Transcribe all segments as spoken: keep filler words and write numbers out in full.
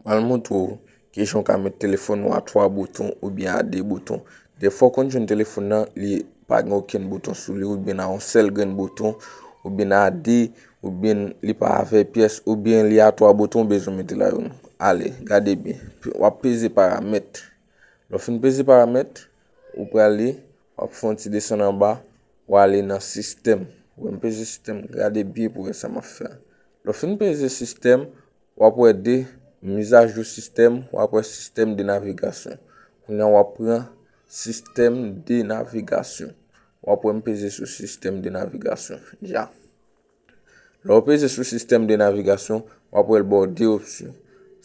Al montre w kijan w ka met telefòn ou a twa bouton oubyen a de bouton. Defwa w konn jwenn telefòn nan, li pa gen okenn bouton sou li, oubyen a yon sèl grenn bouton, oubyen a de, oubyen li pa avè pyès, oubyen li a twa bouton, ou bezwen mete la youn. Ale, gade byen. W ap peze paramèt. Lè w fin peze paramèt, ou prale, w ap fè yon ti desann anba, w ale nan sistèm. Ou wè m peze sistèm, gade byen pou w wè sa m ap fè a. Lè w fin peze sistèm, w ap wè de, mizajou sistèm, w ap wè sistèm de navigasyon. Kounye a w ap pran sistèm de navigasyon. W ap wè m peze sou sistèm de navigasyon. Ja. Lè w peze sou sistèm de navigasyon, w ap wè l ba w de opsyon.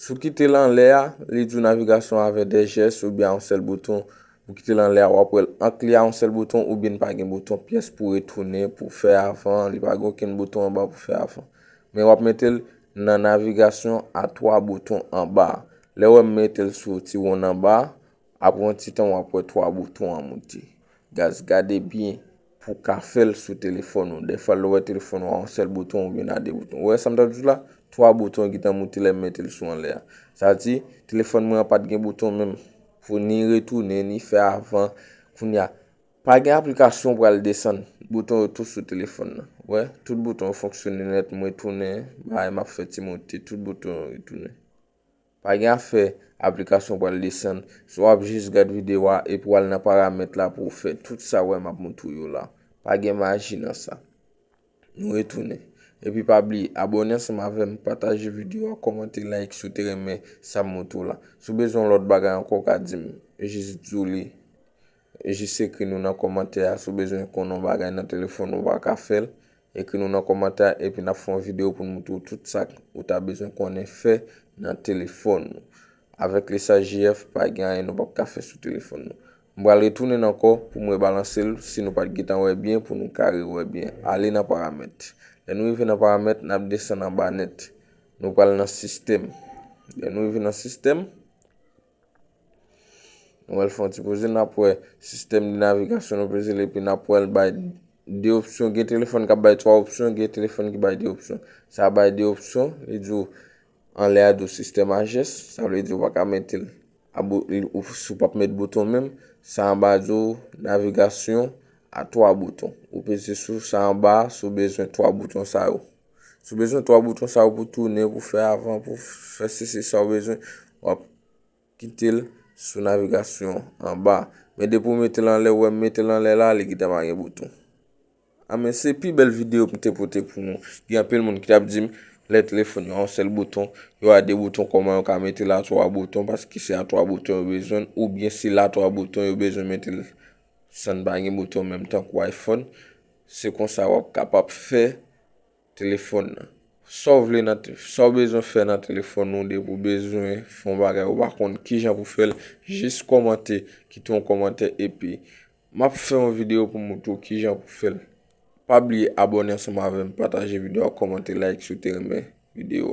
Si w kite l anlè a, li di w navigasyon avè de jès oubyen a yon sèl bouton. Ou kite l anlè a, w ap wè l ant li a yon sèl bouton oubyen pa gen bouton pyès pou retounen, pou fè avan, li pa gen okenn bouton anba pou fè avan. Men w ap mete l nan navigasyon a twa bouton anba a. Lè w wè m mete l sou ti wonn anba a, apre yon ti tan w ap wè twa bouton an moute. Guys, gade byen pou w ka fè l sou telefòn ou. Defwa lè w wè telefòn ou a yon sèl bouton oubyen a de bouton. Ou wè sa m t ap di w la? Twa bouton gentan moute lè m mete l sou anlè a. Sa di, telefòn mwen an pa t gen bouton menm pou ni retounen, ni fè avan. Kounye a, pa gen aplikasyon w pral desann. Bouton yo tou sou telefòn nan. Ou wè, tout bouton yo fonksyone nèt, m retounen, bagay m ap fè ti moute, tout bouton yo retounen. Pa gen afè aplikasyon pral desann. Si w ap jis gad videyo a epi w al nan paramèt la pou w fè tout sa w wè m ap montre w yo la. Pa gen maji nan sa. Nou retounen. Epi pa bliye, abòne ansanm avè m, pataje videyo a, kòmante, like si w te renmen sa m montre w la. Si w bezwen yon lòt bagay ankò, w ka di m. Jis di w li. Jis ekri nou nan kòmantè a si w bezwen konnen yon bagay nan telefòn ou pa ka fè l. Ekri nou nan kòmantè a epi n ap fè yon videyo pou n montre w tout sa ou ta bezwen konnen fè nan telefòn ou. Avèk Lisa J F, pa gen anyen nou p ap ka fè sou telefòn nou. M pral retounen ankò pou m rebalanse l si nou pa t gentan wè byen pou nou ka rewè byen. Ale nan paramèt. Lè nou rive nan paramèt, n ap desann anba nèt. Nou pral nan sistèm. Lè nou rive nan sistèm, nou pral fè yon ti poze, n ap wè sistèm de navigasyon, nou peze l epi n ap wè l bay de opsyon. Gen telefòn k ap bay twa opsyon, gen telefòn ki bay de opsyon. Sa bay de opsyon, li di w anlè a di w sistèm a jès, sa vle di w pa ka mete l a bou-, ou, si w p ap met bouton menm, sa anba di w navigasyon a twa bouton. Ou peze sou sa anba a si w bezwen twa bouton sa yo. Si w bezwen twa bouton sa yo pou tounen, pou fè avan, pou fè sesi sa w bezwen, w ap kite l sou navigasyon anba. Men depi w mete l anlè, ou wè m mete l anlè la, li gentan pa gen bouton. A men se pi bèl videyo m te pote pou nou. Gen anpil moun ki t ap di m, lè telefòn yo a yon sèl bouton, yo a de bouton, kòman yo ka mete l a twa bouton, paske se a twa bouton yo bezwen l, oubyen se l a twa bouton yo bezwen mete l san pa gen bouton menm tankou iPhone. Se konsa w ap kapab fè telefòn nan. Sa w vle nan te-, sa w bezwen fè nan telefòn ou, depi w bezwen fè yon bagay, ou pa konn kijan pou fè l, jis kòmante, kite yon kòmantè, epi m ap fè yon videyo pou m montre w kijan pou fè l. Pa bliye abòne ansanm avè m, pataje videyo a, kòmante, like si w te renmen videyo a.